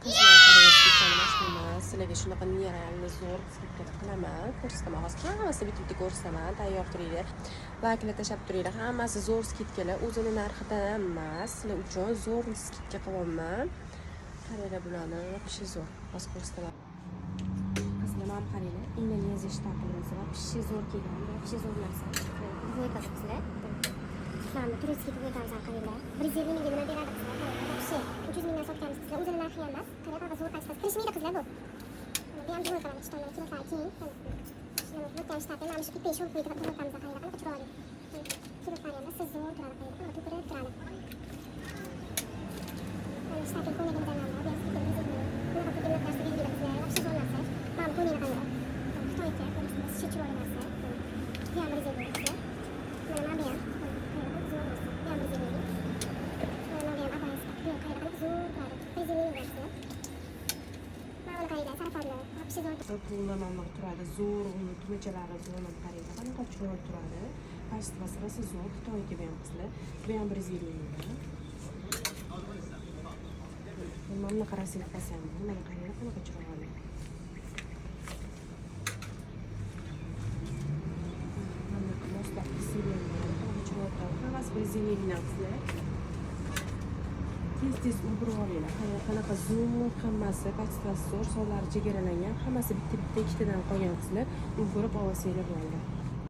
Qizlar, qaranglar, скидка ni boshlayman. Sizlarga shunaqa нереально zo'r скидка qilaman. Ko'rsataman hozir, hammasini bitta bitta ko'rsataman. Tayyor turinglar, layklar tashlab turinglar. Hammasi zo'r скидка lar, o'zini narxidan emas, sizlar uchun zo'r скидка qilyapman. Qaranglar bularni, вообще zo'r, hozir ko'rsataman. Qizlar, mana qaranglar, Indoneziya shtatimiz вообще zo'r kelgan, вообще zo'r narsa. Двойка qizlar. Mana турецкий двойка miz ham, qaranglar. 150 mingga nima beradi, qizlar? Qaranglar, вообще 300 mingdan sotganmiz, qizlar. O'zini narxi ham emas. Qaranglar, qanaqa zo'r качество si. Kirishmaydi, qizlar, bu. Bu ham двойка lar, chiqadi, kilotlari keng. O'tgan shtapi, mana shu ipak шёлковый двойка miz, qaranglar, qanaqa chiroyli. Kilotlari ham rosa zo'r turadi, qaranglar, qanaqa to'kilib turadi. Mana штапель ko'ylagimiz ham bor. Bu ham скидка 150 ming. Bunaqa pulga bunaqa narsa bermaydi, qizlar. Вообще zo'r narsa. Mana bu ko'ylakni qaranglar. Xitoyga ko'rasiz, chiroyli narsa. Bu ham 150 ming, qizlar. Mana bu ham. Zo'r narsa. Bu ham 150 ming. Mana bu ham abaya. Bu ham, qaranglar, qanaqa zo'r turadi. 150 ming, qizlar. Mana buni qaranglar, сарафан lar. Вообще zo'r. Pullar mana turadi, zo'r. Uni tugmachalari zo'r, mana qaranglar, qanaqa chiroyli turadi. Качество si rosa zo'r, Xitoyniki bu ham, qizlar. Bu ham 150 mingdan. Mana bunaqa расцветка si ham bor. Mana qaranglar, qanaqa chiroyli. Mana bunaqa moslab kiysak ham bo'ladi, qanaqa chiroyli turadi. Hammasi 150 mingdan, qizlar. Tez tez ulgurib olinglar. Qaranglar, qanaqa zo'r hammasi, качество si zo'r, sonlari chegaralangan, hammasi bitta bitta, ikkitadan qolgan, qizlar. Ulgurib olsanglar bo'ldi.